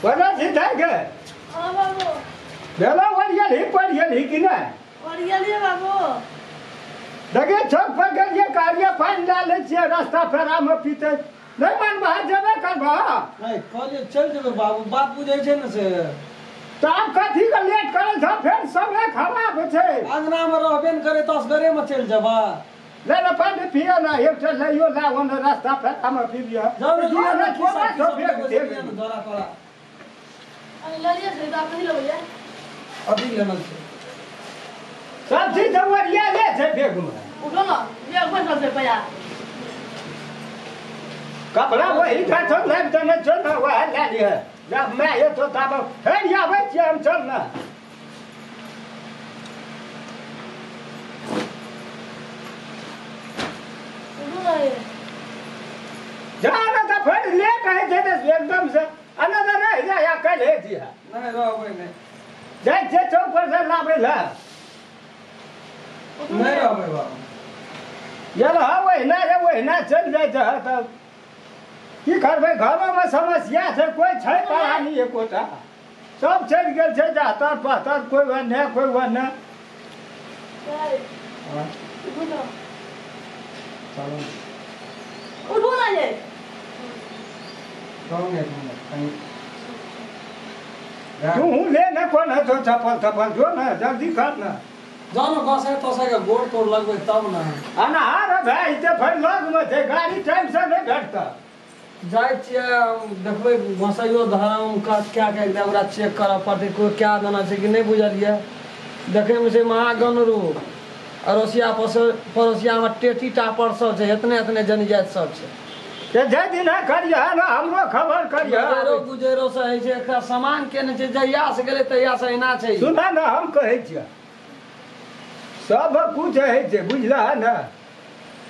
कोना छी दाइ गे? हाँ बाबू। भेलो ओरियल ही पढ़ियल ही कि नहि? ओरियलियै बाबू। देखे चौक पर गेलियै, कहलियै पानि लए लै छियै, रास्ता फेरामे पीतै। नहि मानबह, जेबे करबह। नहि कहलियै चलि जेबै बाबू, बात बुझै छै ने से। तऽ आब कथी के लेट करै छह? फेर समय खराब छै। अंगनामे रहबे ने करै तऽ असगरेमे चलि जेबै। ले ने पानि पिय ने, एकटा लैयो ला ओने रास्ता फेरामे पीबिह। जाउ ने, जो लिअ ने ने, कोना खिस्सा छौ की सब फेक लेबै से देब। लिअ ने, झोरा तोरा। अरे ललियै छै तऽ आब कथी लेबै ये? अभी लेना छै। सब चीज तऽ ओरियाले छै बैगमे। उठो न, ये बैठल छै पैया। कपड़ा वही ठाम छौ, लाबि देने छौ ने, वएह लए लिहऽ। जब माय एतौ ताबे फेर आबै छियै हम, चल ने। उठो न ये। जा ने तऽ फेर लेट होइ छै तऽ एकदम से आ नहि तऽ रहि जा या काल्हि जिहा। नहि रहबै, नहि। जाइ छियै चौक पर से लाबै लए। उठो न नहि ये। रहबै बाबू। गेल हँ ओहिना रे, ओहिना चलि जाइ छै तब की करबै? घरोमे समस्या छै, कोइ छै पढ़ानी एकोटा? सब चलि गेल छै जहतर पहतर, कोइ ओन्ने कोइ ओन्ने। दाइ, हाँ, उठो न। चलू। उठो न ये। रहू ने एक मिनट कनि। तू ले ने कोन हेतौ चप्पल तप्पल, जो ने जल्दी कर ने। जाउ ने घसै तसै के गोड़ तोड़ लगबै तब ने। अनहार भए जेतै, फेर लगमे छै, गाड़ी टाइमसँ नहि भेटतै। जाइ छियै, देखबै घसैयो धरम कस कए कऽ एकटा ओकरा चेक करऽ पड़तै, कोइ कए देना छै कि नहि बुझलियै। देखैमे छै महागण रोग, अड़ोसिया पड़ोसियामे टेटी टापर सब छै, एतने एतने जन जाति सब छै। से जाहि दिन करियह ने, हमरो खबर करियह। गुजरो गुजरो से होइ छै, एकरा सामान के नहि छै, जहिया से गेलै तहिया से एना छै। सुनऽ ने, हम कहै छियह सब कुछ होइ छै, बुझलह ने?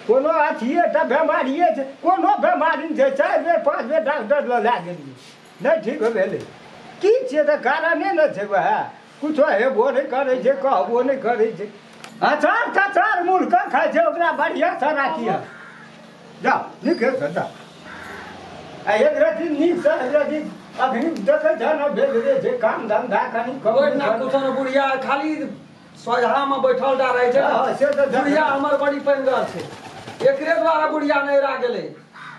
कोनो अथिए टा बेमारिए छै, कोनो बेमारी नहि छै। 4 बेर 5 बेर डॉक्टर लग लए गेलियै, नहि ठीक भेलै। की छियै तऽ कारणे ने छै वएह, कुछो हेबो नहि करै छै, कहबो नहि करै छै। अचार तचार मूल के खाइ छै, ओकरा बढ़िआँसँ राखिह। जाउ नीकेसँ जाउ। आ एक रति नीकसँ एक रति अखनी देखै छह ने, भेल रे छै काम धन्धा कनि कम। ओहिना कुछो ने, बुढ़िया खाली सोझामे बैठल टा रहै छै। हँ, से तऽ बुढ़िया हमर बड़ी पैनगर छै, एकरे द्वारा बुढ़िया नैरा गेलै।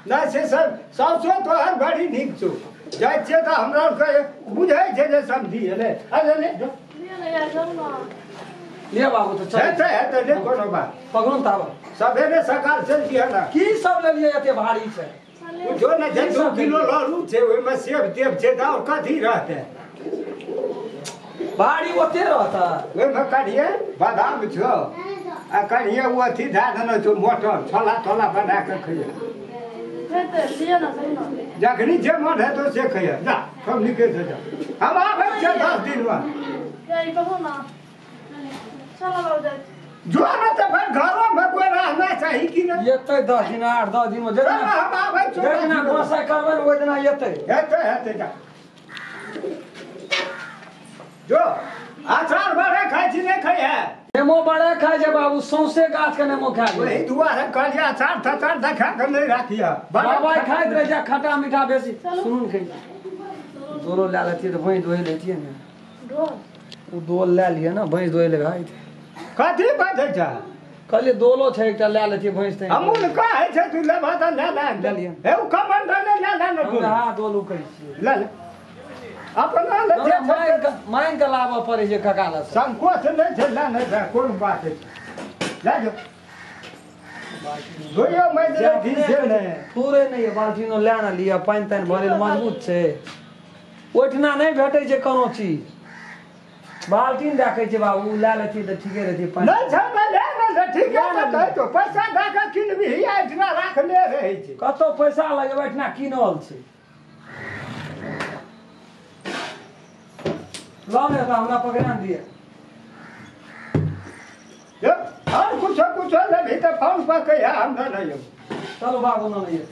नहि से सब साउसो तोहर बड़ी नीक छौ। जाइ छियै तऽ हमरा आरके बुझै छै जे समझी एलै। अरे ले जो। लिअ ने यार, जाउ न। ले बाबू तऽ चल। हेतै हेतै, नहि कोनो बात। पकड़ू ने ताबा। सबेरे सकाल चलि जिह ने। की सब लेलियै, एते भारी छै? जो ने जे 2 किलो लड़ू छै, ओहिमे सेब तेब छै, तऽ आओर कथी रहतै? भारी ओते रहता। ओहिमे कनिये बादाम छौ आ कनिये ओ अथी धए देने छौ मटर, छोला तोला बना कऽ खइहे। हेतै, लिअ न, सही न। जखनी जे मन हेतौ से खइहे। जा सब नीके से जा, हम आबै छियै 10 दिनमे। ये, ई पकड़ू न। चलो बाबू, जाइ छी। जो ने तऽ फेर घरोमे कोइ रहना चाही कि नहि? एतै 10 दिन, 8-10 दिन मे। चल, हम आबै छियौ। जाहि दिना गोसाइ करबै ने ओहि दिना एतै। हेतै हेतै, जा जो। अचार बड़े खाइ छी, नहि खाइ है? नेमो बड़े खाइ छै बाबू, सौंसे गाछ के नेमो खा गेलै। वही दुआरे कहलियै अचार तचार देखा कऽ नहि राखिह। बाबा खाइत रहै छै खट्टा मीठा बेसी। चलू। सुनू ने, खै दोलो लए लेतियै तऽ भैंस धोइ लेतियै ने। डोल? ओ दोल लए लियै ने, भैंस धोइ लए खाइत। कथी बजै छ? कहलियै दोलो छै एकटा, लए लेतियै भैंस तऽ। हमहूँ ने कहै छै, तू लेबह तऽ लए ले। लए लिअ। हे ओ कमंडल ले ले ने तू। हम दोल उकै छियै। ले ले अपना ले। हमरा मांगि कऽ लाबऽ पड़ै छै कका लग से। संकोच नहि छै, ले नहि ले, कोन बात छै, लए जो। धोइयो मारि देथिन से नहि। थोड़े नहि यऽ, बाल्टीनो लए ने लिअ, पानि तानि भरै लए मजबूत छै। ओहिठिना नहि भेटै छै कोनो चीज। बाल्टीन देखै छै बाबू, लए लेतियै तऽ ठीके रहतियै पानि। नहि छै ने, ले ने ले, ठीके तऽ कहै छौ, पैसा दए कऽ किनबिही, एहिठिना राखले रहै छै। कतौ पैसा लगेबै, एहिठिना किनल छै। लाउ ने तऽ हमरा पकड़ा ने दिअ। यौ, आओर कुछो कुछो लेबही तऽ फोन पर कहिया, हमरा नहि यौ। चलू बाबू, ने यऽ।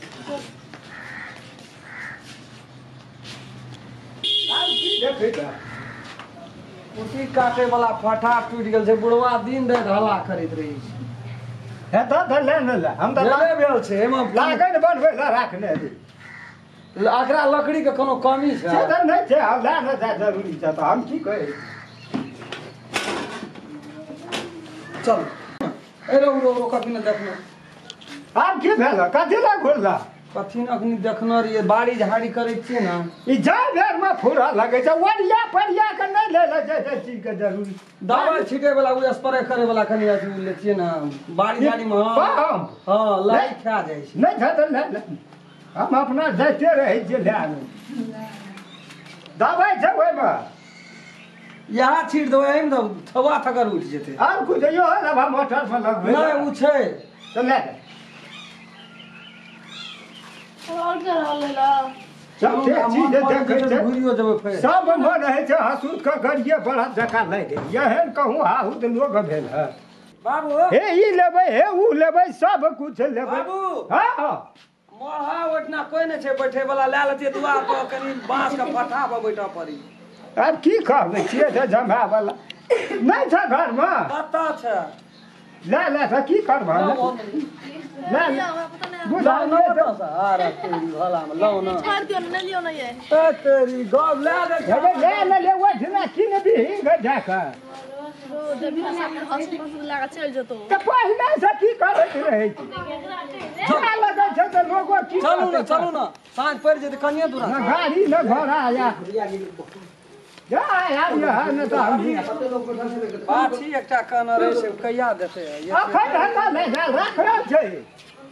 आब की देखै छह? कुट्टी काटे वाला फटा टूटि गेल छै, बुढ़वा दिन राति हल्ला करैत रहै छै। हेतऽ तऽ ले ने ले, हम तऽ भेले भेल छै एहिमे। लागनि बनबै लए राखने रही। आकरा लकड़ी के कोनो कमी छै? से तऽ नहि छै, हम लए ने जाय जरूरी छै तऽ हम की कहै। चल ए रो रो रो कखन देखना। आब की भेल? कथी लए घुरला? कथी अखनी देखने रहियै, बाड़ी झाड़ी करै छियै ने। ई जाय बेरमे फुरा लगै छै, ओरिया परिया के नहि लै लए जाइ छै चीजके जरूरी। दवाइ छिटै वाला ओ स्प्रे करै वाला कनि अथी लै छियै ने बाड़ी झाड़ी मे। हँ लाई खा जाइ छै। नहि छै तऽ ले, हम अपना जाइते रहै छियै लए आबै। दवाइ छै ओहिमे, इएह छीट देबै एहिमे तऽ थवा थकर उठि जेतै। आर कुछ इहो लेबा मोटर मे लगबै। नहि ओ छै तऽ ले। सब मन होइ छै हसूत के गड़िये बड़ा जकाँ लागि गेल। एहन कहूँ हाहुत लोक भेल है बाबू। हे ई लेबै, हे उ लेबै, सब कुछ लेबै बाबू। हँ महा ओहिठिना कोइ नहि छै बैठे वाला, लए लेतियै दुआर पर कनि बाँस के फट्ठा पर बैठऽ पड़ी। आब की कहबै छियै तऽ जमाय वाला नहि छै घरमे। कतऽ छै? ले ले तऽ की करबै? ले ले चलू ने, चलू ने, साँझ पड़ि जेतै कनिये दूर। गाड़ी न घोड़ा आया बाछी एकटा कहने रहै से कहिया देतै? अखन छै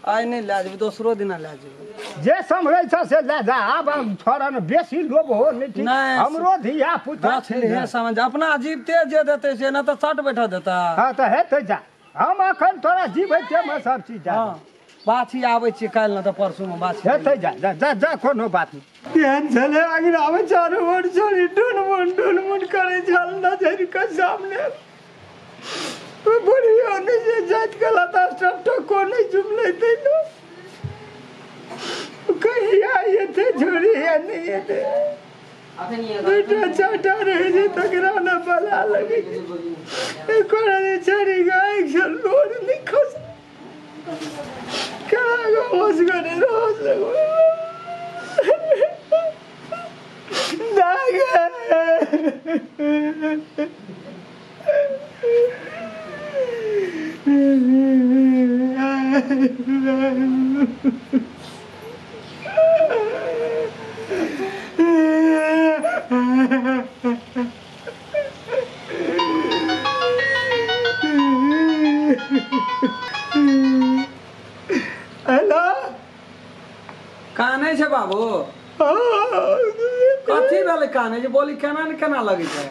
आइ नहि लए जेबै, दोसरो दिना लए जेबै। जे सम्हरै छ से लए जा। आब थोड़ा ने बेसी लोभ हो नहि, हमरो धिया पुता छै समझ, अपना जीवते जे देतै से, नहि तऽ चट बैठऽ देता। हँ तऽ हेतै जा, हम अखन तोरा जीबै मे सब चीज जा। बाछी आबै छियै काल्हि नहि तऽ परसूमे बाछी हेतै। जा जा जा जा, कोनो बात नहि। एहन छलै अङ्गनामे चारू ओर छोड़ी ढुनमुन ढुनमुन करै छल नजरिके सामने। बुढ़ियो नहि जे जाइत गेला तऽ सब टको नहि जुमलै तैनो। कहिया एतै छोड़ी या नहि एतै? दूटा चारिटा रहै छै तकरा ने बला लगै छै। एको छोड़ी आँखिसँ लोर नहि खस केना होश करे रोज हेलो। कानै छै बाबू? कथी भेलै कानै छै? बोली केना ने केना लगै छै?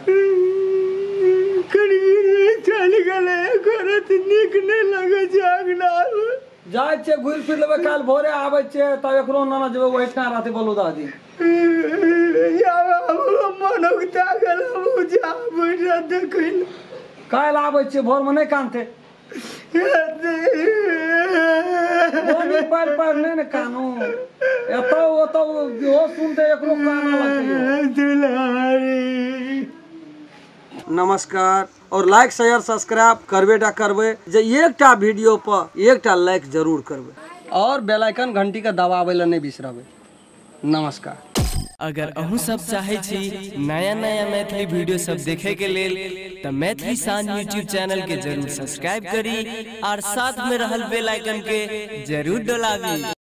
चलि गेलै, नीक नहि लगै छै। अङ्गना जाइ छियै घुरि फिर लेबै, काल्हि भोरे आबै छियै तब एकरो नाना जेबै ओहिठाम रहतै बलौदा दिन। मन उगता गेल, देखै काल्हि आबै छियै भोरमे नहि कानतै। पर पर नहि ने कानू, एतऽ ओतऽ इहो सुनतै एकरो कानऽ लगतै। नमस्कार, और लाइक शेयर सब्सक्राइब करबे टा करबै, जे एकटा वीडियो पर एकटा लाइक जरूर करबै और बेल आइकन घंटी के दबाबै लए नहि बिसरबै। नमस्कार। अगर अहूँ सब चाहे छी नया नया मैथिली वीडियो सब देखे के लेल तो मैथिली शान यूट्यूब चैनल के जरूर सब्सक्राइब करी और साथ में रहल बेल आइकन के जरूर दबाबी।